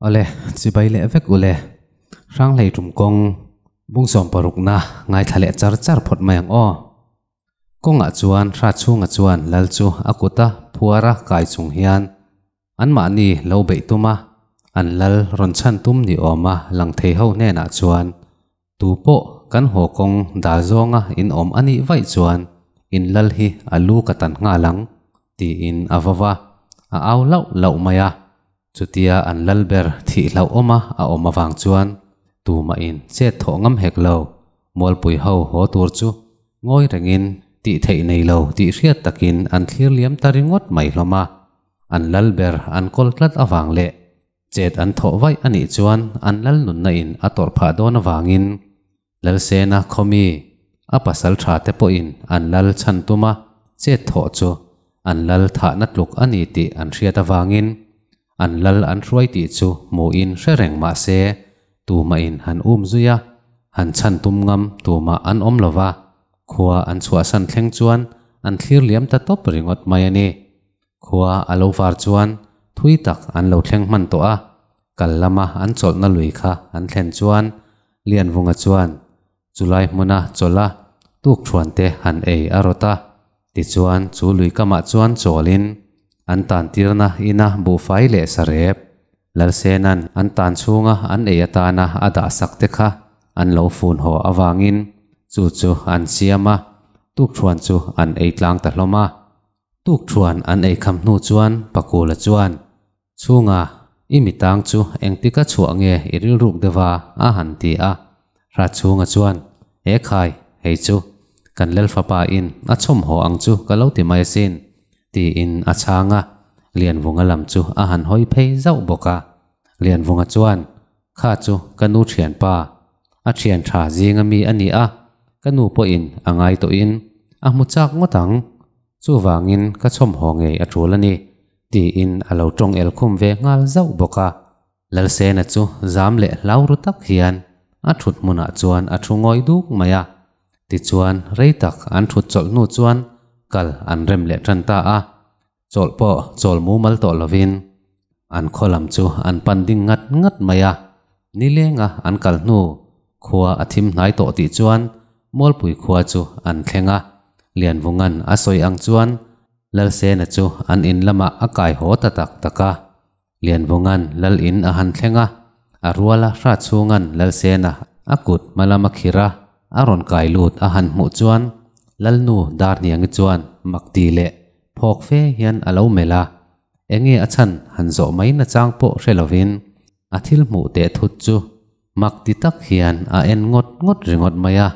Awle, chibai leh vek ule. Hranghlei tum kawng bung sawm parukna ngaithla leh char char phawt mai ang aw. Kawngah chuan hra chhunga chuan lal chu a kuta phuara kai chung hian anmahni lo beih tum a, an lal rawn chhan tum ni awma lang thei ho hnenah chuan tu pawh kan haw kawng dal zawnga in awm a nih vaih chuan in lal hi a lu ka tan nghal ang tiin a va va, a au lauh lauh mai a. Chutia an lal ber thih hlauhawma a awm avang chuan tumahin chet thawh ngam hek lo, Mualpui ho haw tur chu ngawi rengin tih theih nei lo tih hriat takin an thlir liam ta ringawt mai hlawm a. An lal ber an kawl tlat avang leh chet an thawh vaih a nih chuan an lal nunna in a tawrh phah dawn avangin Lalsena khawmi a pasal tha te pawhin an lal chhan tuma chet thawh chu an lal thahna tluk a ni tih an hriat avangin an lal an hruai tih chu hmuhin hre reng mah se tumahin han um zui a, han chhan tum ngam tumah an awm lo va, khua an chhuahsan thleng chuan an thlir liam ta tawp ringawt mai a ni. Khua a lo var chuan thui tak an lo thleng hman tawh a, kal lama an chawlhna lui kha an thlen chuan Lianvunga chuan chulai hmuna chawlh a tukthuan te han ei a rawt a, tichuan chu lui kamah chuan chawlin an tantirna ina buhfai leh sarep Lalsena'n an tan chhunga an ei atana a dah sak te kha an lo fun haw avangin chu chu an siam a, tukthuan chu an ei tlang ta hlawm a. Tukthuan an ei kham hnu chuan Pakula chuan, Chhunga, i mitang chu engtika chhuah nge i rilruk deuh a? a han ti a. Hratchhunga chuan, E khai, hei chu kan Lalfapa in a chhawm haw ang chu ka lo ti mai asin, tiin a chhang a, Lianvunga lam chu a han hawi phei zauh bawk a. Lianvunga chuan, Kha chu ka nu thianpa, a thian tha zinga mi a ni a, ka nu pawhin a ngai tawhin a hmu chak ngawt ang, chuvangin ka chhawm haw ngei a tul a ni, tiin a lo tawng el khum ve nghal zauh bawk a. Lalsena chu zam leh hlau ru tak hian a thut hmunah chuan a thu ngawi duk mai a. Tichuan rei tak an thut chawlh hnu chuan kal an rem leh tan ta a. Chawlh pawh chawl mumal tawh lovin an khaw lam chu an pan ding ngat ngat mai a. Nilenga an kal hnu khua a thim hnai tawh tih chuan Mualpui khua chu an thleng a. Lianvunga'n a sawi ang chuan Lalsena chu an in lamah a kai haw ta tak tak a. Lianvunga'n Lal in a han thleng a, a ruala hra chhunga'n Lalsena a kut hma lama khir a, a rawn kai lut a han hmuh chuan Lalnu Darhniangi chuan mak ti leh phawk fe hian a lo melh a, enge a chhan han zawh mai nachang pawh hre lovin a thil hmuh teh thut chu mak ti tak hian a en ngawt ngawt ringawt mai a,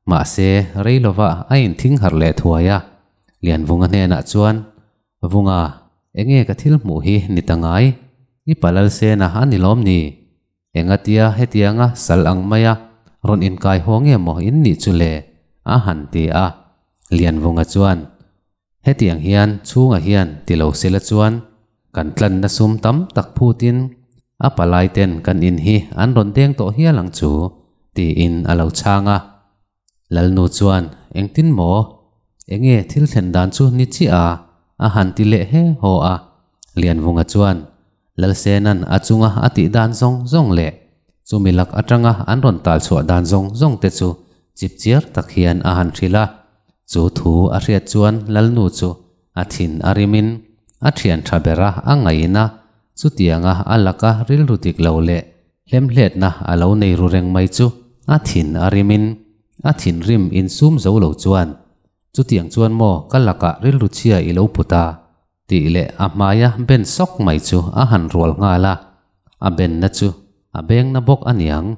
mahse rei lovah a inthing harh leh thuai a, Lianvunga hnenah chuan Vunga, enge ka thil hmuh hi ni ta ngai? I palal sena a ni lawm ni? Engatia hetianga sal ang maia rawn inkai haw nge maw in nih chu le? a han ti a. Lianvunga chuan, Hetiang hian chhunga hian ti lo sela chuan kan tlanna sum tam tak phutin a palai ten kan in hi an rawn deng tawh hial ang chu, tiin a lo chhang a. Lalnu chuan, Engtin maw? Enge thil thlen dan chu ni chiah a? a han ti leh he haw a. Lianvunga chuan, Lalsena'n a chunga a tih dan zawng zawng leh chumi lak atanga an rawn tal chhuah dan zawng zawng te chu chipchiar tak hian a han hrilh a. Chu thu a hriat chuan Lalnu chu a thin a rimin a thian tha bera a ngaihna chutianga a laka rilru dik lo leh Hlemhletna a lo nei ru reng mai chu a thin a rimin a thinrim insum zo lo chuan, Chutiang chuan maw ka lakah rilru chhia i lo put a? tih leh a hmaia ben sawk mai chu a han rual nghal a, a benna chu a bengna bawk a niang.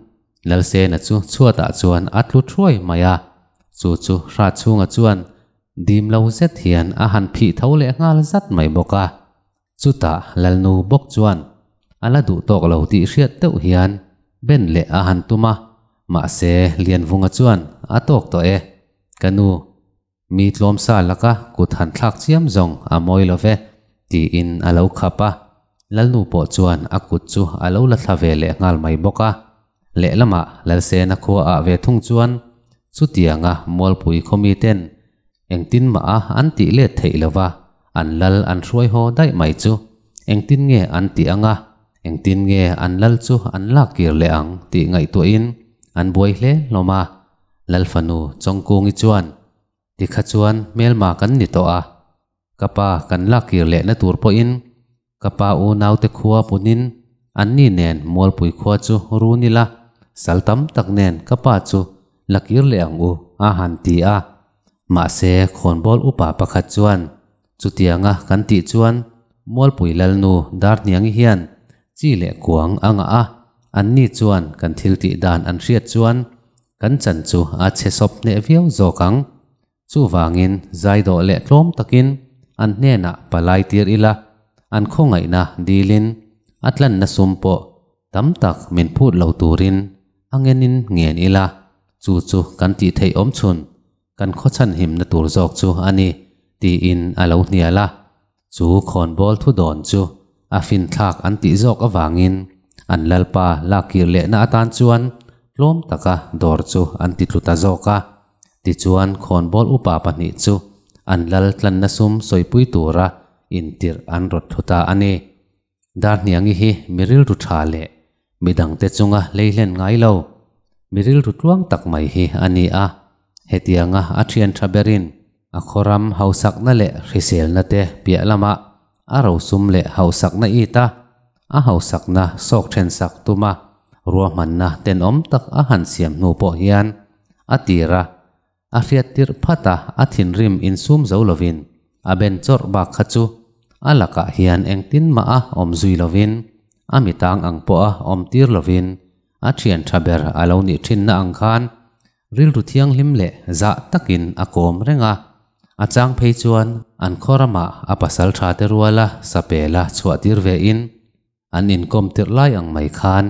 Lalsena chu chhuatah chuan a tlu thuai mai a, chu chu Hratchhunga chuan dim lo zet hian a han phih tho leh nghal zat mai bawk a. Chutah Lalnu bawk chuan a la duh tawk lo tih hriat deuh hian ben leh a han tum a, mahse Lianvunga chuan a tawk tawh e, ka nu, mi tlawmsa laka kut han thlak chiam zawng a mawi lo ve, tiin a lo khap a. Lalnu pawh chuan a kut chu a lo la thla ve leh nghal mai bawk a. Lehlamah Lalsena khua ah ve thung chuan chutianga Mualpui khawmi ten Engtin mah a an tih let theih lo va, an lal an hruai haw daih mai chu engtin nge an tih ang a? Engtin nge an lal chu an lak kir leh ang tih ngaihtuahin an buai hle hlawm a. Lal fanu Chawngkungi chuan, Tikha chuan hmelma kan ni tawh a, ka pa kan lak kir lehna tur pawhin ka pa unaute khua punin anni nen Mualpui khua chu run ila, sal tam tak nen ka pa chu la kir leh ang u, a han ti a. Mahse khawnbawl upa pakhat chuan, Chutianga kan tih chuan Mualpui Lalnu Darhniangi hian chi leh kuang a ngah a, anni chuan kan thil tih dan an hriat chuan kan chan chu a chhe sawp hneh viau zawk ang. Chuvangin zaidawh leh tlawm takin an hnenah palai tir ila, an khawngaihna dilin a tlanna sum pawh tam tak min phut lo turin a ngenin ngen ila, chu chu kan tih theih awm chhun kan khawchhan himna tur zawk chu a ni, tiin a lo hnial a. Chu khawnbawl thu dawn chu a finthlak an tih zawk avangin an lalpa lakkir lehna atan chuan tlawm taka dawr chu an ti tlu ta zawk a. Tichuan khawnbawl upa pahnih chu an lal tlanna sum sawipui tura intirh an rawt thlu ta a ni. Darhniangi hi mi rilru tha leh midangte chunga hleihlen ngai lo, mi rilru tluang tak mai hi a ni a. Hetianga a thian tha berin a khawram hausakna leh hriselna te piah lamah a rosum leh hausakna it a, a hausakna sawk thensak tuma ruahmanna tenawm tak a han siam hnu pawh hian a tir a, a hriat tirh phat a, a thinrim insum zo lovin a ben chawrh bak kha chu a lakah hian engtin mah a awm zui lovin a mitang ang pawh a awm tir lovin a thian tha ber a lo nih thinna ang khan rilru thianghlim leh zah takin a kawm reng a, a chang phei chuan an khaw ramah a pasal tha te ruala sapela chhuah tir ve in an inkawm tirh lai ang mai khan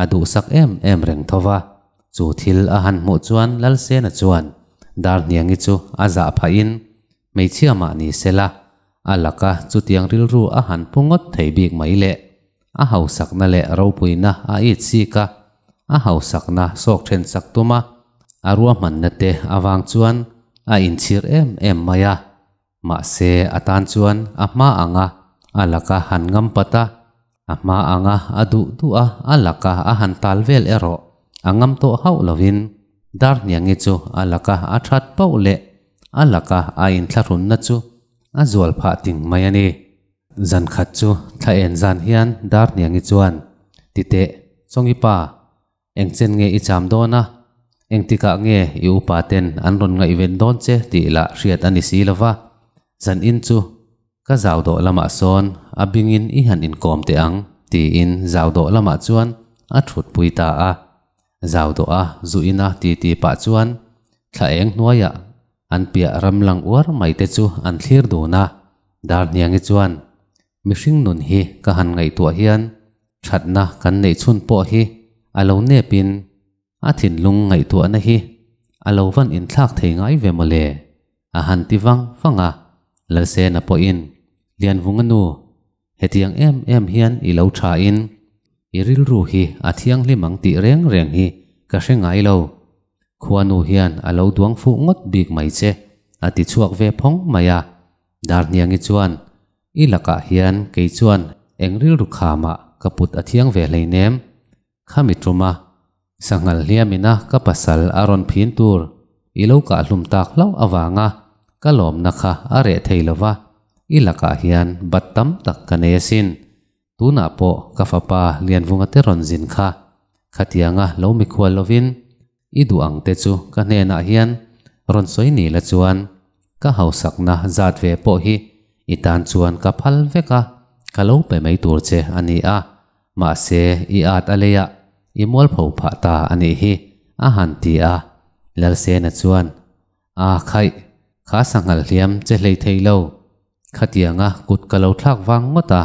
a duhsak em em reng tho va. Chu thil a han hmuh chuan Lalsena chuan Darhniangi chu a zah phahin hmeichhia mah ni sela a laka chutiang rilru a han pu ngawt thei bik mai le. A hausakna leh ropuina a it sik a, a hausakna sawk then sak tum a, a ruahmanna te avang chuan a inchhir em em mai a. Mahse a tan chuan a hma anga a laka han ngam pat a, a hma anga a duh duh a a laka a han tal vel erawh a ngam tawh hauh lovin Darhniangi chu a laka a that pauh leh a laka a inthlahrunna chu a zual phah ting mai a ni. Zan khat chu thla en zan hian Darhniangi chuan, Titeh, Chawngi pa, eng chen nge i cham dawn a? Engtikah nge i upa ten an rawn ngaihven dawn che tih lah hriat a ni si lo va, zan in chu ka zau dawh lamah sawn a bingin i han inkawm teh ang tiin zau dawh lamah chuan a thutpui ta a. Zau dawh a zu ina titi pah chuan thla eng hnuaiah an piah ram lang uar mai te chu an thlir dun a. Darhniangi chuan, Mihring nun hi ka han ngaihtuah hian thatna kan neih chhun pawh hi a lo nepin a thinlung ngaihtuahna hi a lo van inthlak thei ngai ve mawle, a han ti vang vang a. Lalsena pawhin, Lianvunga nu, hetiang em em hian i lo thain i rilru hi a thianghlim ang tih reng reng hi ka hre ngai lo. Khuanu hian a lo duang fuh ngawt bik mai che, a ti chhuak ve phawng mai a. Darhniangi chuan, I lakah hian kei chuan eng rilru khamah ka put a thiang ve hleinem. Khami tuma sanghal hliamina ka pasal a rawn phin tur i lo kah hlum tak hlauh avanga ka lawmna kha a reh thei lova, i lakah hian bat tam tak ka nei asin. Tunah pawh ka fapa Lianvunga te rawn zin kha khatianga lo mikhual lovin i duh ang te chu ka hnenah hian rawn sawi ni la chuan ka hausakna zat ve pawh hi i tan chuan ka phal vek a, ka lo pe mai tur che a ni a, mahse i at a leiah i mualpho phah ta a nih hi, a han ti a. Lalsena chuan, A khaih, kha sanghal hliam che hlei thei lo. Khatianga kut ka lo thlak vang ngawt a,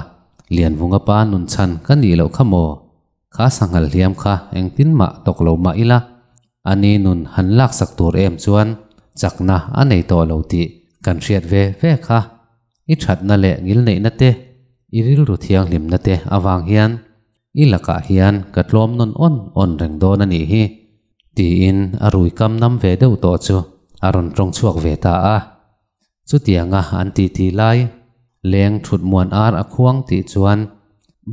Lianvunga pa nun chhan ka nih loh kha maw? Kha sanghal hliam kha engtin mah tawk lo mah ila, a ni nun han laksak tur em chuan chakna a nei tawh lo tih kan hriat ve ve kha. I thatna leh ngilneihna te, i rilru thianghlimna te avang hian i lakah hian ka tlawm nawn awn awn reng dawn a nih hi, tiin a rui kam nam ve deuh tawh chu a rawn tawng chhuak ve ta a. Chutianga an titi lai, leng thut muan ar a khuang tih chuan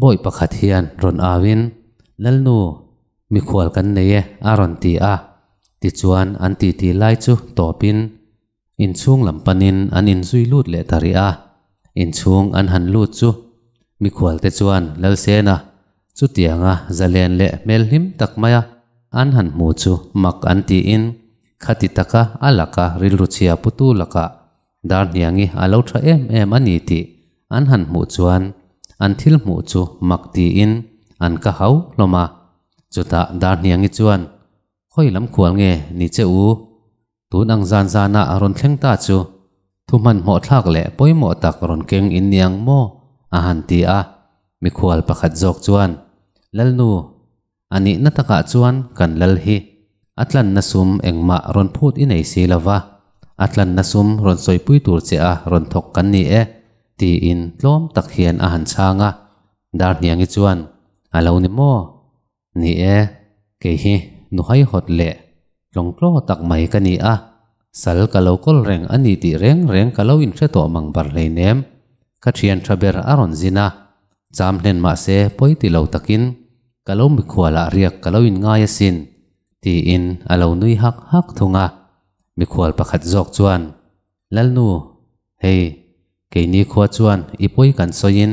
Bawi pakhat hian rawn auin, Lalnu, mikhual kan nei e, a rawn ti a. Tichuan an titi lai chu tawpin inchhung lam panin an inzui lut leh ta rih a. Inchhung an han lut chu mikhualte chuan Lalsena chutianga zalen leh hmelhlim tak maia an han hmu chu mak an tiin khati taka a laka rilru chhia putu lakah Darhniangi a lo tha em em a ni tih an han hmuh chuan an thil hmuh chu mak tiin an ka hau hlawm a. Chutah Darhniangi chuan, Khawi lam khual nge ni che u? Tun ang zan zana rawn thleng ta chu thu hmanhmawh thlak leh pawimawh tak rawn keng in ni ang maw? a han ti a. Mikhual pakhat zawk chuan, Lalnu, a nihna takah chuan kan lal hi a tlanna sum engmah rawn phut i nei si lo va, a tlanna sum rawn sawipui tur che a rawn thawk kan ni e, tiin tlawm tak hian a han chhang a. Darhniangi chuan, A lo ni maw? Ni e, kei hi nuhaihawt leh tlawngtlaw tak mai ka ni a, sal ka lo kawl reng a ni tih reng reng ka lo inhre tawh mang bar hleinem. Ka thian tha ber a rawn zin a, cham hlen mah se pawi ti lo takin ka lo mikhualah riak ka lo inngai asin, tiin a lo nui hak hak thung a. Mikhual pakhat zawk chuan, Lalnu, hei, keini khua chuan i pawi kan sawiin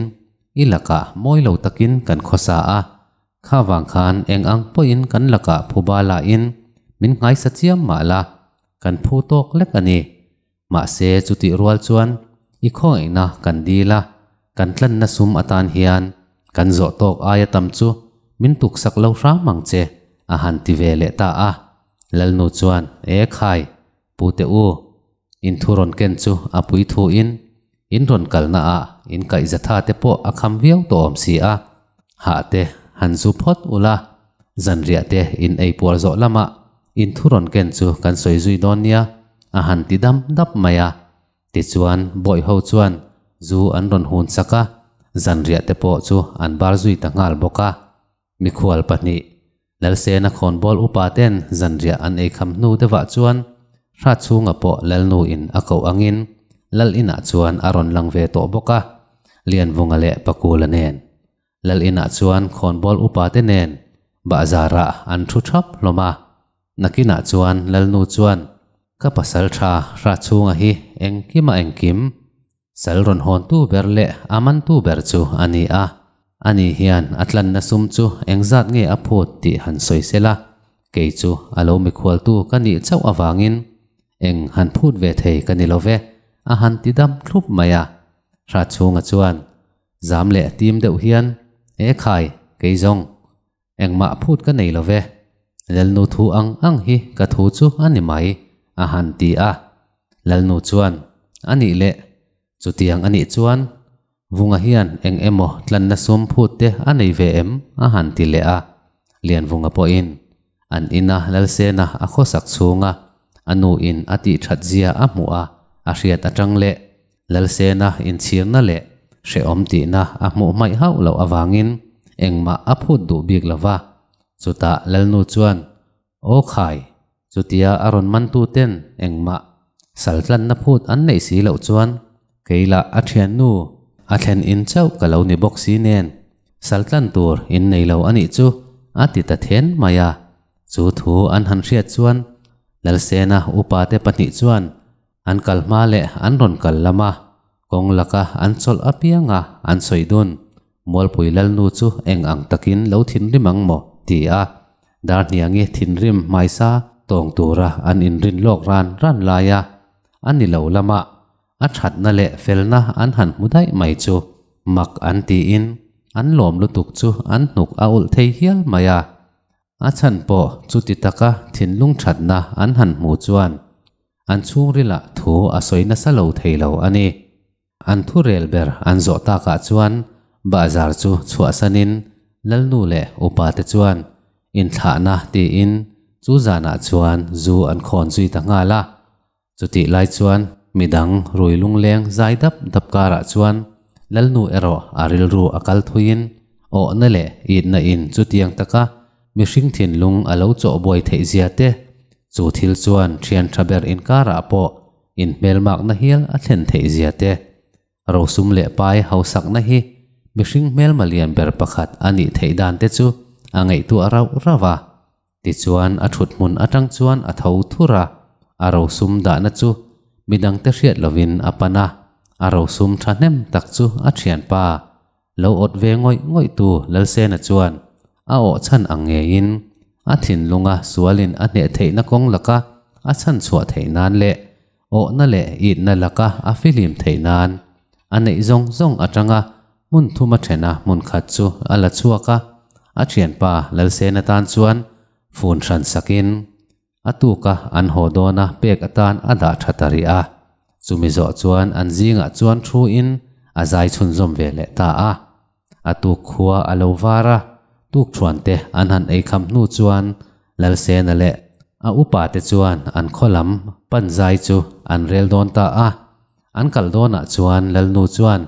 i lakah mawi lo takin kan khawsa a, kha vang khan eng ang pawhin kan lakah phuba lahin min nghaisa chiam mah la, kan phu tawk lek a ni. Mahse chutih rual chuan i khawngaihna kan dil a, kan tlanna sum atan hian kan zawh tawk aia tam chu min tuksak lo hram ang che, a han ti ve leh ta a. Lalnu chuan, E khai, Pute u, in thu rawn ken chu a pui thu in, in rawn kalna ah in kaihzatha te pawh a kham viau tawh awm si a, hah te han zu phawt ula, zanriah te in ei puar zawh lamah in thu rawn ken chu kan sawi zui dawn nia, a han ti dam dap mai a. Tichuan bawih ho chuan zu an rawn hun sak a, zanriah te pawh chu an bar zui ta nghal bawk a. Mikhual pahnih, Lalsena khawnbawl upa ten zanriah an ei kham hnu deuhah chuan Hratchhunga pawh Lalnu in a koh angin Lal inah chuan a rawn lang ve tawh bawk a, Lianvunga leh Pakula nen. Lal inah chuan khawnbawl upa te nen bahzarah an thu thap hlawm a. Nakinah chuan Lalnu chuan, Ka pasal tha Hratchhunga hi engkima engkim, Sal rawn hawntu ber leh a mantu ber chu a ni a, ani hian a tlanna sum chu engzat nge a phut tih han sawi sela, kei chu a lo mikhualtu ka nih chauh avangin eng han phut ve thei ka ni lo ve, a han ti dam thlup mai a. Hratchhunga chuan zam leh tim deuh hian, E khai, kei zawng, engmah phut ka nei lo ve, Lalnu thu ang ang hi ka thu chu a ni mai, a han ti a. Lalnu chuan, A nih leh, chutiang a nih chuan Vunga hian eng emaw tlanna sum phut te a nei ve em? a han ti leh a. Lianvunga pawhin an ina Lalsena a khawsak chhunga a nuin a tih that zia a hmuh a, a hriat atang leh Lalsena inchhirna leh hrehawm tihna a hmuh hmaih hauh loh avangin engmah a phut duh bik lo va. Chutah Lalnu chuan, Aw khai, chutia a rawn mantu ten engmah sal tlanna phut an neih si loh chuan kei lah a thiannu a thlen in chauh ka lo ni bawk si nen sal tlan tur in nei lo a nih chu a ti ta then mai a. Chu thu an han hriat chuan Lalsena upa te pahnih chuan an kal hma leh an rawn kal lam a, kawng laka an chawlh apianga an sawi dun Mualpui Lalnu chu eng ang takin lo thinrim ang maw? ti a, Darhniangi thinrim hmaisa tawng tura an inrin lawk ran ran lai a, a ni lo lama a thatna leh felna an han hmu daih mai chu mak an tiin an lawm lutuk chu an hnuk a ulh thei hial mai a. A chhan pawh chuti taka thinlung thatna an han hmu chuan an chhungrilah thu a sawi nasa lo thei lo a ni. An thu rel ber an zawh takah chuan bahzar chu chhuahsanin Lalnu leh upate chuan inthlahna tiin chu zanah chuan zu an khawn zui ta nghal a. Chutih lai chuan midang rui lungleng zai dap dap karah chuan Lalnu erawh a rilru a kal thuiin awhna leh itna in chutiang taka mihring thinlung a lo chawhbuai theih zia te, chu thil chuan thian tha ber inkarah pawh inhmelmakna hial a thlen theih zia te, rosum leh pai hausakna hi mihring hmelma lian ber pakhat a nih theih dan te chu a ngaihtuah rauh rauh a. Tichuan a thut hmun atang chuan a tho thur a, a rosum dahna chu midangte hriat lovin a pan a, a rosum thahnem tak chu a thianpa lo awt ve ngawih ngawih tu Lalsena chuan a awh chhan ang ngeiin a thinlunga sualin a hneh theihna kawng laka a chhan chhuah theih nan leh awhna leh itna laka a fihlim theih nan a neih zawng zawng atanga hmun thuma thena hmun khat chu a la chhuak a, a thianpa Lalsena tan chuan fun hran sakin a tuka an haw dawna pek atan a dah tha ta rih a. Chumi zawh chuan an zingah chuan thu in a zai chhunzawm ve leh ta a. A tuk khua a lo var a, tukṭhuan te an han ei kham hnu chuan Lalsena leh a upa te chuan an khaw lam pan zai chu an rel dawn ta a. An kal dawnah chuan Lalnu chuan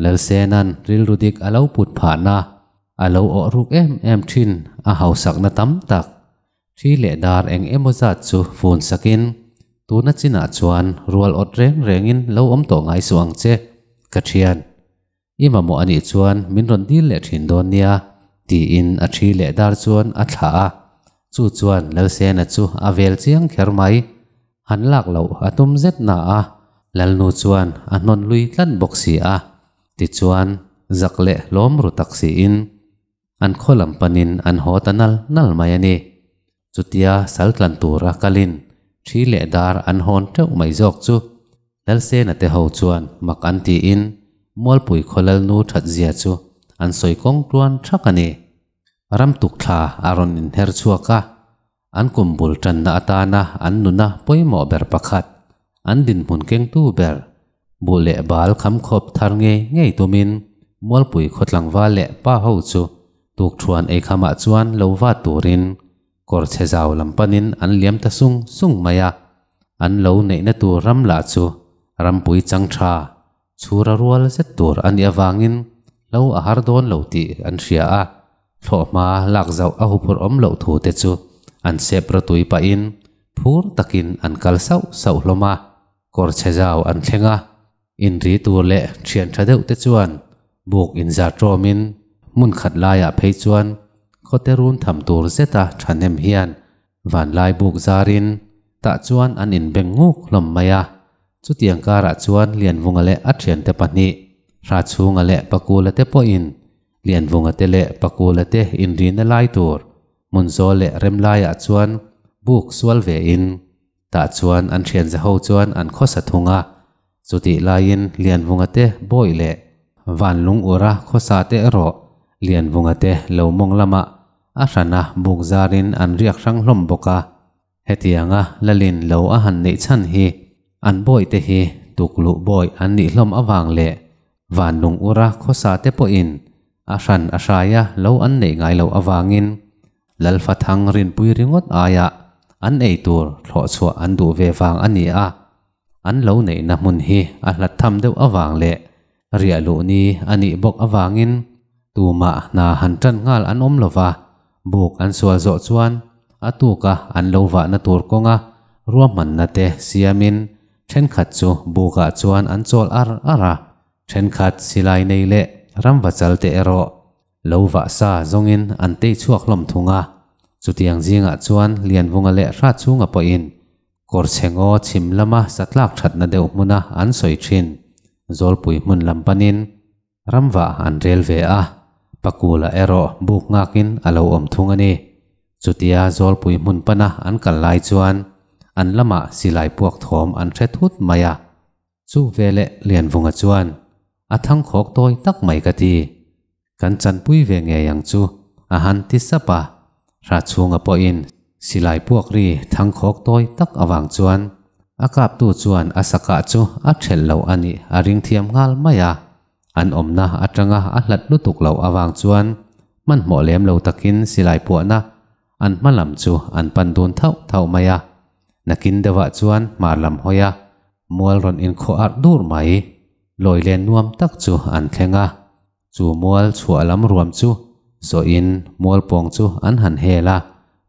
Lalsena'n rilru dik a lo put phahna, a lo awh ruk em em thin a hausakna tam tak, thi leh dar eng emaw zat chu fun sakin, Tuna chinah chuan rual awt reng rengin lo awm tawh ngai suh ang che, ka thian. I mamawh a nih chuan min rawn dil leh thin dawn nia, tiin a thi leh dar chuan a thlah a. Chu chuan Lalsena chu a vel chiang kher mai. Han lak loh a tum zet na a, Lalnu chuan a hnawn lui tlat bawk si a. Tichuan, zak leh hlawm ru tak siin an khaw lam panin an haw ta nal nal mai a ni. Chutia sal tlan tura kalin thi leh dar an hawn teuh mai zawk chu Lalsena te ho chuan mak an tiin Mualpui khaw Lalnu that zia chu an sawi kawng tluan thak a ni. Ram tuk thla a rawn inher chhuak a, an kum bul tanna atana an nuna pawimawh ber pakhat, an dinhmun kengtu ber, buh leh bal kham khawp thar ngei ngei tumin Mualpui khaw tlangval leh pa ho chu tukṭhuan eikhamah chuan lo va turin kawr chhe zau lam panin an liam ta sung sung mai a, an lo neihna tur ram lah chu rampui chang tha, chhura rual zet tur a nih avangin lo a har dawn lo tih an hria a, thlawhhma lak zauh a huphurh awm loh thu te chu an sep rawtui pahin phur takin an kal sauh sauh hlawm a, kawr chhe zau an thleng a, inri tur leh thian tha deuh te chuan buk inzar tawmin hmun khat laiah phei chuan Khawte run tham tur zeta thahnem hian vanlai buk zarin tah chuan an inbeng nguk hlawm mai a. Chutiang karah chuan Lianvunga leh a thiante pahnih, Hrachhunga leh Pakula te pawhin Lianvunga te leh Pakula te inrina lai tur hmun zawl leh rem laiah chuan buk sual vein tah chuan an thianzaho chuan an khawsa thung a. Chutih laiin Lianvunga te bawih leh Vanlung ura khawsa te erawh Lianvunga te lo mawng lamah a hrana buk zarin an riak hrang hlawm bawk a. Hetianga Lalin lo a han neih chhan hi an bawihte hi tukluh bawih an nih hlawm avang leh Vanlung ura khawsa te pawhin a hran a hraia lo an neih ngai loh avangin Lalfathang rinpui ringawt aiah an ei tur thlawhchhuah an duh ve vang a ni a. An lo neihna hmun hi a hlat tham deuh avang leh riah luh ni a nih bawk avangin tumah hna han tan nghal an awm lo va, buk an sual zawh chuan a tuka an lo vahna tur kawnga ruahmanna te siamin thenkhat chu bukah chuan an chawl ar ar a, thenkhat silai nei leh ramvachal te erawh lo vah sa zawngin an tei chhuak hlawm thung a. Chutiang zingah chuan Lianvunga leh Hratchhunga pawhin Kawr chhe ngaw chhim lama satlak thatna deuh hmuna an sawi thin. Zawlpui hmun lam panin ramvah an rel ve a, Pakula erawh buk nghakin a lo awm thung a ni. Chutia Zawlpui hmun pana an kal lai chuan an lamah silai puak thawm an hre thut mai a. Chu veleh Lianvunga chuan a thangkhawk tawi tak mai ka ti. Kan chanpui ve ngei ang chu, a han ti sap a. Hratchhunga pawhin silai puak ri thangkhawk tawi tak avang chuan a kaptu chuan a sakah chu a thelh lo a nih a ring thiam nghal mai a. An awmna atanga a hlat lutuk loh avang chuan hmanhmawh lem lo takin silai puahna an hma lam chu an pan dun thauh thauh mai a. Nakin deuhah chuan hmar lam hawi a mual rawn inkhawh arh dur mai. Lawi len nuam tak chu an thleng a. Chu mual chhuah lam ruam chu zawhin mual pawng chu an han hel a,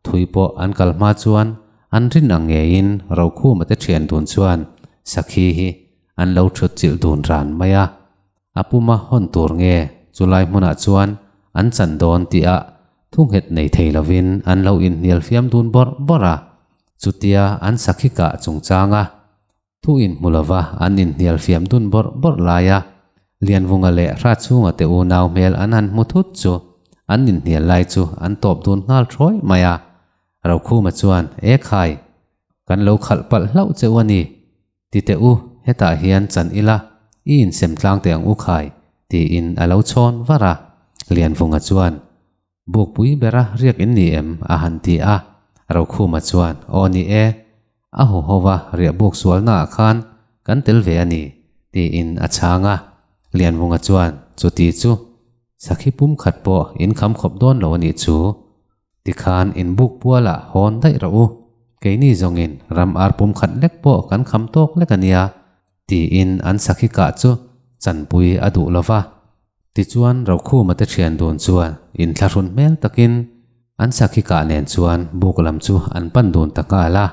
thui pawh an kal hma chuan an rin ang ngeiin Rokhuma te thian dun chuan sakhi hi an lo thut chilh dun ran mai a. A puma hawn tur nge Chulai hmunah chuan an chan dawn tih ah thu nghet nei thei lovin an lo inhnial fiam dun bawrh bawrh a. Chutia an sakhi kah chungchanga thu inhmu lova an inhnial fiam dun bawrh bawrh laia Lianvunga leh Hratchhunga te unau hmel an han hmu thut chu an inhnial lai chu an tawp dun nghal thawi mai a. Rokhuma chuan, E khai, kan lo khalh palh hlauh che u a ni. Ti teh u, hetah hian chan ila, i insem tlang teh ang u khai, tiin a lo chhawn var a. Lianvunga chuan, Bukpui bera riak in ni em? a han ti a. Rokhuma chuan, Aw ni e, a huhova riah buk sualnaah khan kan tel ve a ni, tiin a chhang a. Lianvunga chuan, Chuti chu, sakhi pum khat pawh in kham khawp dawn lo a nih chu. Tikhan in buk pualah hawn daih rawh u, keini zawngin ram ar pum khat lek pawh kan kham tawk lek a nia, tiin an sakhi kah chu chanpui a duh lo va. Tichuan Rokhuma te thian dun chuan inthlahrun hmel takin an sakhi kah nen chuan buk lam chu an pan dun ta nghal a.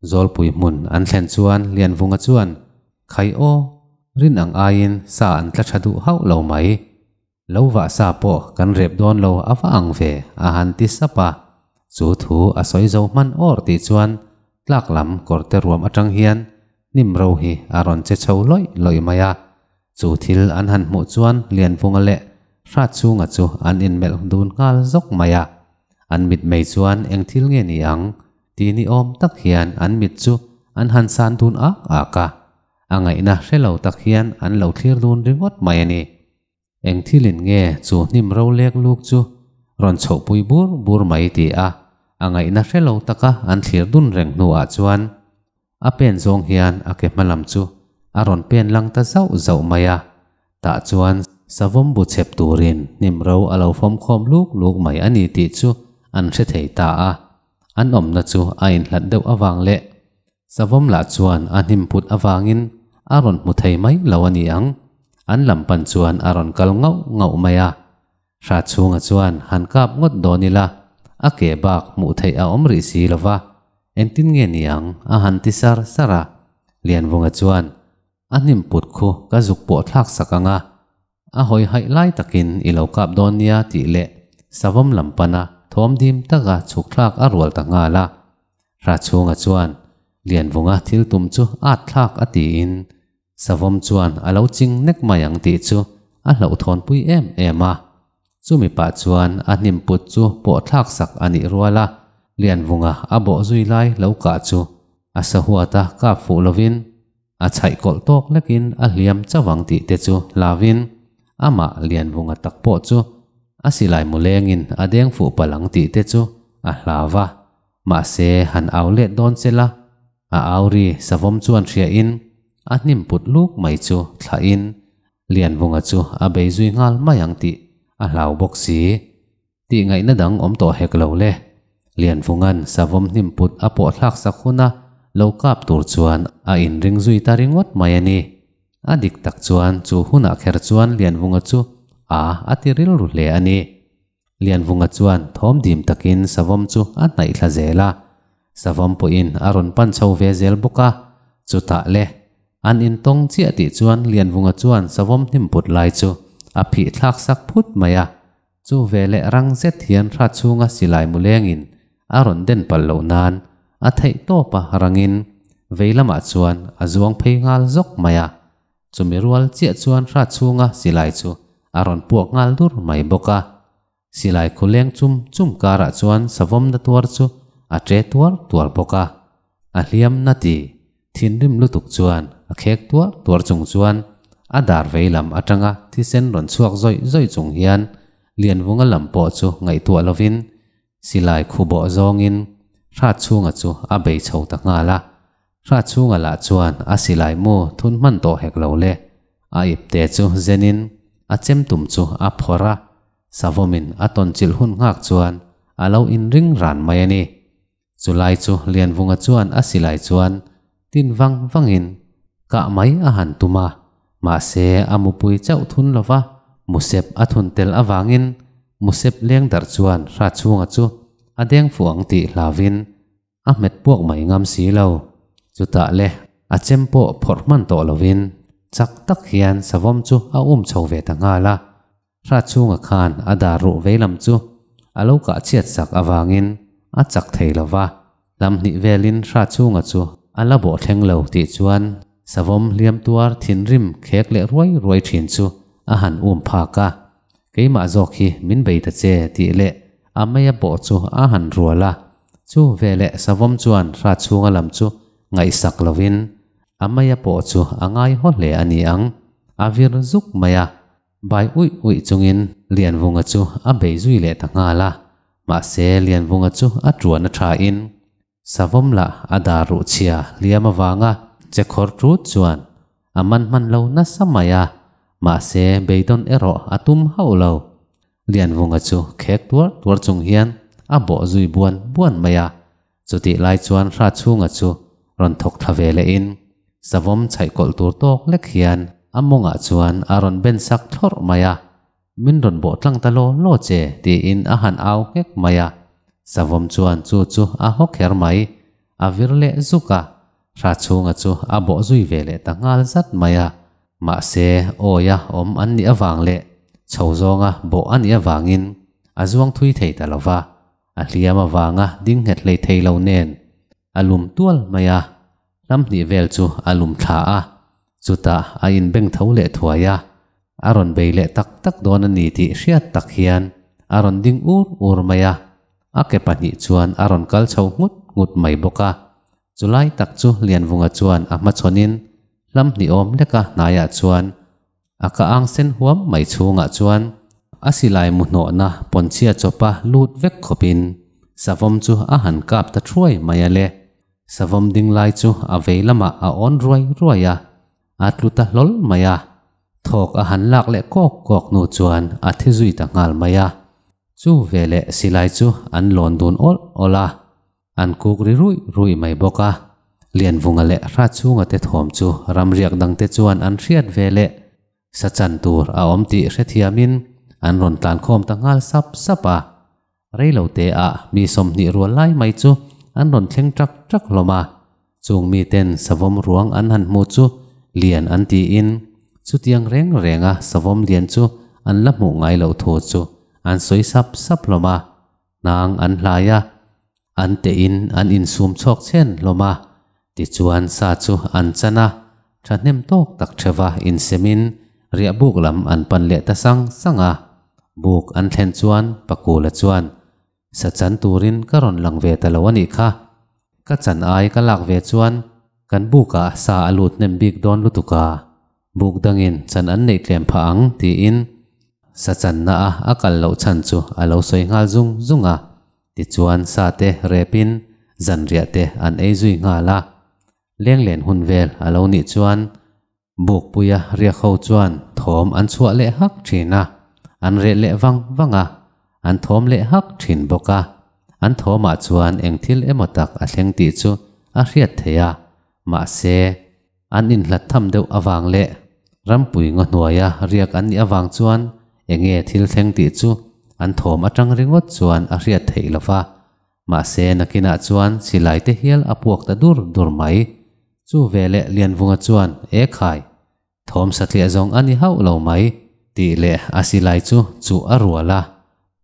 Zawlpui hmun an thlen chuan Lianvunga chuan, Khai aw, rin ang aiin sa an tla tha duh hauh lo mai. Lo vah sa pawh kan rep dawn lo a va ang ve, a han ti sap a. Chu thu a sawi zo hman awr tih chuan tlak lam kawrte ruam atang hian hnim ro hi a rawn che chho lawih lawih mai a. Chu thil an han hmuh chuan Lianvunga leh Hratchhunga chu an inmelh dun nghal zawk mai a. An mitmei chuan eng thil nge ni ang ti ni awm tak hian an mit chu an han san dun ak ak a. A ngaihna hre lo tak hian an lo thlir dun ringawt mai a ni. Eng thilin nge chu hnim ro lek luk chu rawn chhohpui bur bur mai ti a, a ngaihna hre lo taka an thlir dun reng hnuah chuan a pen zawng hian a ke hma lam chu a rawn pen lang ta zauh zauh mai a, tah chuan savawm bu chep turin hnim ro a lo fawm khawm luk luk mai a ni tih chu an hre thei ta a, an awmna chu a inhlat deuh avang leh Savawm lah chuan a hnim put avangin a rawn hmu thei mai lo a ni ang, an lam pan chuan a rawn kal ngauh ngauh mai a. Hratchhunga chuan han kap ngawt dawn ila, a ke bak hmuh theih a awm rih si lo va, engtin nge ni ang a han ti sar sar a. Lianvunga chuan a hnim put khu ka zuk pawh thlak sak ang a, a hawi haih lai takin i lo kap dawn nia tih leh savawm lam pana thawm dim taka chhuk thlak a rual ta nghal a. Hratchhunga chuan Lianvunga thil tum chu at thlak a tiin Savawm chuan a lo ching nek mai ang tih chu a hlauhthawnpui em em a. Chumi pah chuan a hnim put chu pawh thlak sak a nih rual a, Lianvunga a bawh zui lai lo kah chu a sahuata kap fuh lovin a chhaih kawlh tawk lekin a hliam chauh ang tih te chu hlauin amah Lianvunga tak pawh chu a silai mu lengin a deng fuh palh ang tih te chu a hlau va. Mahse han au let dawn che la, a au ri savawm chuan hriain a hnim put luk mai chu thlahin Lianvunga chu a bei zui nghal mai ang tih a hlau bawk si. Tih ngaihna dang awm tawh hek lo le. Lianvunga'n savawm hnim put a pawh thlak sak huna lo kap tur chuan a inring zui ta ringawt mai a ni. A dik tak chuan chu hunah kher chuan Lianvunga chu a a ti rilru hle a ni. Lianvunga chuan thawm dim takin savawm chu a hnaih thla zel a, savawm pawhin a rawn pan chho ve zel bawk a, chutah le, an intawng chiah tih chuan Lianvunga chuan savawm hnim put lai chu a phih thlak sak phut mai a, chu veleh rang zet hian hrat chhunga silai mu lengin a rawn den palh loh nan a theih tawp a rangin vei lamah chuan a zuang phei nghal zawk mai a, chumi rual chiah chuan hrat chhunga silai chu a rawn puak nghal dur mai bawk a. Silai khuleng chum chum karah chuan savawmna tuar chu a tre tuar tuar bawk a, a hliam na ti thinrim lutuk chuan a khek tuar tuar chung chuan a dar vei lam atanga thisen rawn chhuak zawih zawih chung hian Lianvunga lam pawh chu ngaihtuah lovin silai khu bawh zawngin Hratchhunga chu a bei chho ta nghal a, Hratchhunga lah chuan a silai mu thun hman tawh hek lo le, a ipte chu zenin a chem tum chu a phawrh a, Savawmin a tawn chilh hun nghak chuan a lo inring ran mai a ni. Chulai chu Lianvunga chuan a silai chuan tin vang vangin kah mai a han tum a, mahse a mupui chauh thun lova musep a thun tel avangin musep leng darh chuan Hratchhunga chu a deng fuh ang tih hlauvin A hmet puak mai ngam si lo. Chutah le, a chem pawh phawrh hman tawh lovin chak tak hian savawm chu a um chho ve ta nghal a. Hratchhunga khan a dar ruh veilam chu a lo kah chhiat sak avangin a chak thei lo va, lam hnih velin Hratchhunga chu a la bawh thleng lo tih chuan savawm hliam tuar thinrim khek leh ruai ruai thin chu a han um phak a, Keimah zawk hi min bei ta che tih leh a meia pawh chu a han rual a, chu veleh savawm chuan Hratchhunga lam chu ngaihsak lovin a meia pawh chu a ngai haw hle a ni ang, a vir zuk mai a. Bai uih uih chungin Lianvunga chu a bei zui leh ta nghal a, mahse Lianvunga chu a tuan a thain savawm lah a dar ruh chhia hliam avanga che khawr tut chuan a man hman lo nasa mai a, mahse beidawn erawh a tum hauh lo. Lianvunga chu khek tuar tuar chung hian a bawh zui buan buan mai a, chutih lai chuan Hratchhunga chu rawn thawk thla ve lehin savawm chhaih kawlh tur tawk lek hian A mawngah chuan a rawn ben sak thlawrh mai a, Min rawn bawh tlang ta law law che, tiin a han au nghek mai a. Savawm chuan chu chu a haw kher mai, a vir leh zuk a, Hratchhunga chu a bawh zui ve leh ta nghal zat mai a. Mahse, awia awm an nih avang leh chho zawnga bawh a nih avangin a zuang thui thei ta lo va, a hliam avanga ding nghet hlei thei lo nen a lum tual mai a. Hlam hnih vel chu a lum thla a, chutah a inbeng tho leh thuai a, a rawn bei leh tak tak dawn a ni tih hriat tak hian a rawn ding ur ur mai a, a ke pahnih chuan a rawn kal chho nghut nghut mai bawk a. Chulai tak chu Lianvunga chuan a hmachhawnin hlam hnih awm leka hnaiah chuan a ka ang sen huam mai chhungah chuan a silai mu hnawhna pawnchhia chawpa lut vek khawpin savawm chu a han kap ta thuai mai a le. Savawm ding lai chu a vei lamah a awn ruai ruai a, a tlu ta hlawl mai a. Thawk a han lak leh kawk kawk hnu chuan a thi zui ta nghal mai a. Chu veleh silai chu an lawn dun awlh awlh a, an kuk ri ruih ruih mai bawk a. Lianvunga leh Hratchhunga te thawm chu ramriak dangte chuan an hriat veleh sa chan tur a awm tih hrethiamin an rawn tlankhawm ta nghal sap sap a. Rei lo te ah mi 20 rual lai mai chu an rawn thleng ṭak ṭak hlawm a, chung miten savawm ruang an han hmu chu lian an tiin chutiang reng renga savawm lian chu an la hmuh ngai loh thu chu an sawi sap sap hlawm a, hnang an hlai a, an tein an insum chhawk chhen hlawm a, tichuan sa chu an chan a, thahnem tawk tak theuva insemin riah buk lam an pan leh ta sang sang a. Buk an thlen chuan Pakula chuan, Sa chan turin ka rawn lang ve ta lo a nih kha. Ka chan ai ka lak ve chuan kan bukah sa a lut hnem bik dawn lutuk a, buk dangin chan an neih tlem phah ang tiin sa channa a a kal loh chhan chu a lo sawi nghal zung zung a. Tichuan sa te repin zanriah te an ei zui nghal a. Lenglen hun vel a lo nih chuan Bukpuia riak ho chuan thawm an chhuah leh hak thin a, an reh leh vang vang a, an thawm leh hak thin bawk a. An thawmah chuan eng thil emaw tak a thleng tih chu a hriat theih a, mahse, an inhlat tham deuh avang leh rampui ngaw hnuaia riak an nih avang chuan eng nge thil thleng tih chu an thawm atang ringawt chuan a hriat theih lo va. Mahse, nakinah chuan silai te hial a puak ta dur dur mai. Chu veleh Lianvunga chuan, E khai, thawm satliah zawng a ni hauh lo mai, tih leh a silai chu chuh a rual a,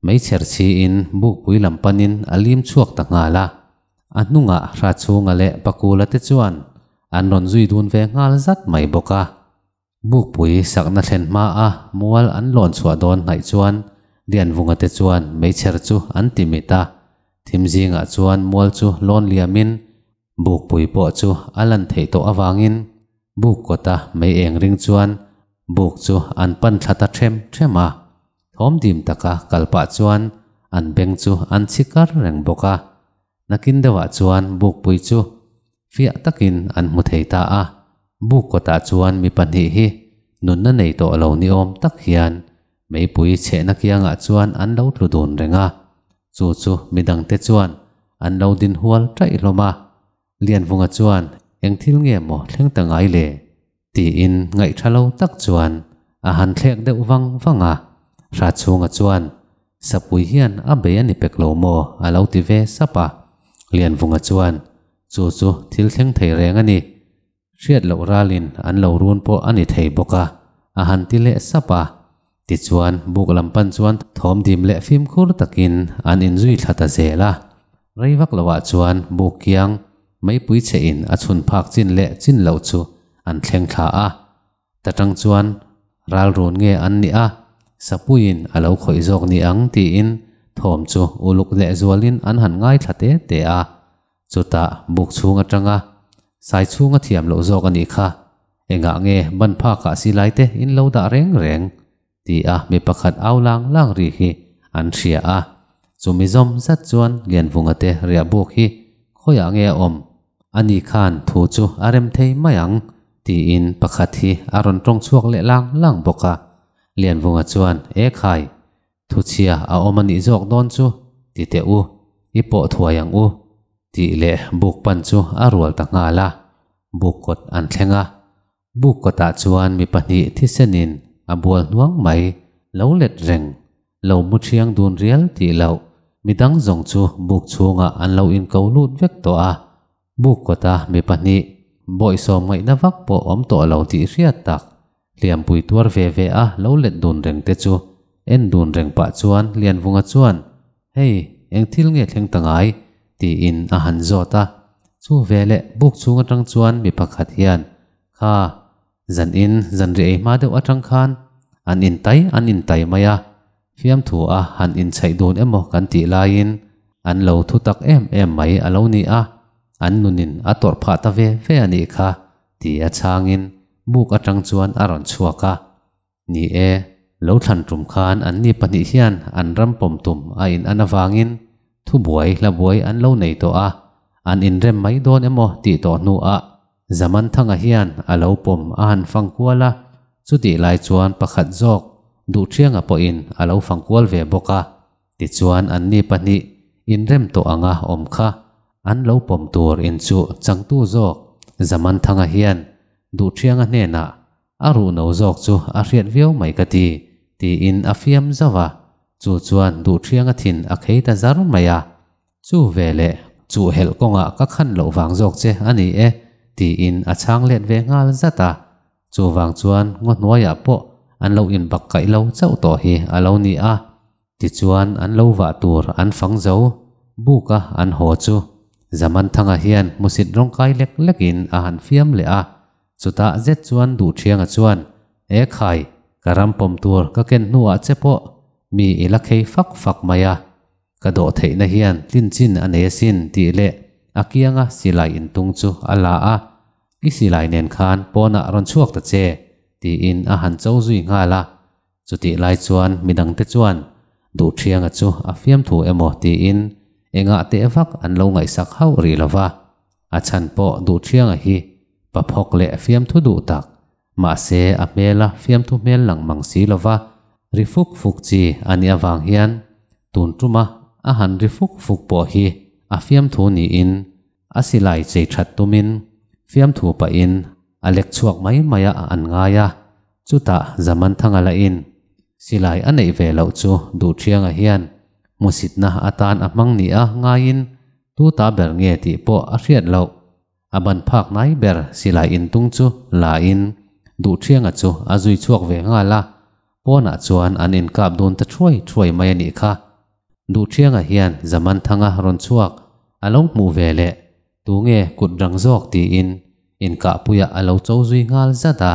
meichher chhiin bukpui lam panin a lim chhuak ta nghal a. A hnungah Hratchhunga leh Pakula te chuan an rawn zui dun ve nghal zat mai bawk a. Bukpui sakna thlen hma a mual an lawn chhuah dawn hnaih chuan Lianvunga te chuan meichher chu an ti mit a, thim zingah chuan mual chu lawn liamin Bukpui pawh chu a lan theih tawh avangin buk kawta mei eng ring chuan buk chu an pan thla ta ṭhem ṭhem a. Thawm dim taka kal pah chuan an beng chu an chhi kar reng bawk a. Nakin deuhah chuan bukpui chu fiah takin an hmu thei ta a. Buk kawtah chuan mi pahnih hi nunna nei tawh lo ni awm tak hian meipui chhehna kiangah chuan an lo tlu dun reng a. Chu chu midangte chuan an lo din hual ṭaih hlawm a, Lianvunga chuan eng thil nge maw thleng ta ngai le? tiin ngaihṭha lo tak chuan a han thlek deuh vang vang a, Hratchhunga chuan Sapui hian a bei a ni pek lo maw? a lo ti ve sap a, Lianvunga chuan chu chu thil thleng thei reng a ni, hriat loh ralin an lo run pawh a ni thei bawk a, a han ti leh sap a. Tichuan buk lam pan chuan thawm dim leh fimkhur takin an inzui thla ta zel a. Rei vak lovah chuan buk kiang meipui chhe in a chhun phak chin leh chin loh chu an thleng thla a. Ta tang chuan ral run nge an nih a, sapuiin a lo khawih zawk ni ang tiin thawm chu uluk leh zualin an han ngaithla te te a. Chutah buk chhung atanga sai chhunga thiam loh zawk a nih kha, engah nge ban phakah silai te in lo dah reng reng? Ti a mi pakhat au lang lang ri hi an hria a. Chumi zawm zat chuan Lianvunga te riah buk hi khawiah nge a awm? Ani khan thu chu a rem thei mai ang tiin pakhat hi a rawn tawng chhuak leh lang lang bawk a. Lianvunga chuan, E khai, Thuchhia a awm a nih zawk dawn chu ti teh u, i pawh thuai ang u tih leh buk pan chu a rual ta nghal a, buk kawt an thleng a. Buk kawtah chuan mi pahnih thisenin a bual hnuang mai, lo let reng, lo mu thiang dun rial tih loh midang zawng chu buk chhungah an lo inko lut vek tawh a. Buk kawta mi pahnih bawihsawm ngaihna vak pawh awm tawh lo tih hriat tak Hliampui tuar ve ve a lo let dun reng te chu en dun reng pah chuan Lianvunga chuan, Hei, eng thil nge thleng ta ngai? tiin a han zawt a. Chu veleh buk chhung atang chuan mi pakhat hian, Kha, zan in zan ri ei hma deuh atang khan an intai an intai mai a, fiamthu a han inchhaih dun emaw kan tih laiin an lo thu tak em em mai a lo ni a, an nunin a tawrh phah ta ve ve a nih kha, ti a chhangin buk atang chuan a rawn chhuak a. Ni e, lo thlan tum khan anni pahnih hian an ram pawm tum a in an avangin thubuai hlabuai an lo nei tawh a, an inrem mai dawn emaw tih tawh hnuah Zamanthanga hian a lo pawm a han fang kual a, chutih lai chuan pakhat zawk Duhṭhianga pawhin a lo fang kual ve bawk a. Tichuan anni pahnih inrem tawh anga awm kha an lo pawm tur in chu changtu zawk Zamanthanga hian Duhṭhianga hnenah a ruhno zawk chu a hriat viau mai ka ti, tiin a fiam zauh a, chu chuan Duhṭhianga thin a khei ta zar mai a. Chu veleh chuh helh kawngah ka khan loh vang zawk che a ni e, tiin a chhang let ve nghal zat a. Chuvang chuan ngaw hnuaiah pawh an lo inbak kaih lo chauh tawh hi a lo ni a. Tichuan an lo vah tur an fang zo, buk a an haw chu Zamanthanga hian hmusit rawngkai lek lekin a han fiam leh a, chutah zet chuan Duhṭhianga chuan, E khai, ka ram pawm tur ka ken hnuah che pawh mi i la khei fak fak mai a, ka dawh theihna hian tlinchin a nei asin tih leh a kianga silai intung chu a la a, I silai nen khan pawnah rawn chhuak ta che tiin a han cho zui nghal a. Chutih lai chuan midangte chuan Duhṭhianga chu a fiamthu emaw tiin engah teh vak an lo ngaihsak hauh rih lo va. A chhan pawh Duhṭhianga hi paphawk leh fiamthu duh tak, mahse a hmela fiamthu hmel lang mang si lo va, ri fuk fuk chi a nih avang hian tun tuma a han ri fuk fuk pawh hi a fiamthu niin a silai chei that tumin fiamthu pahin a lek chhuak mai mai a an ngai a. Chutah Zamanthanga lahin silai a neih ve loh chu Duhṭhianga hian hmusitna atan a hmang ni a ngaiin tu ta ber nge tih pawh a hriat loh. A ban phak nai ber silai intung chu la in Duhṭhianga chu a zui chhuak ve nghal a, pawnah chuan an inkap dun ta thuai thuai mai a nih kha. Duhṭhianga hian Zamanthanga rawn chhuak a lo hmuh ve leh Tunge kut rang zawk tiin inkahpuiah a lo cho zui nghal zat a,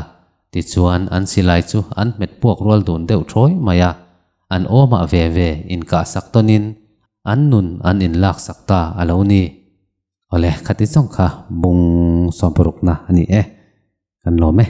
tichuan an silai chu an hmet puak rual dun deuh thawi mai a, an awmah ve ve inkah sak tawnin an nun an inlak sak ta a lo ni. Awle, khati zawng kha bung sawmparukna a ni e, kan lawm e.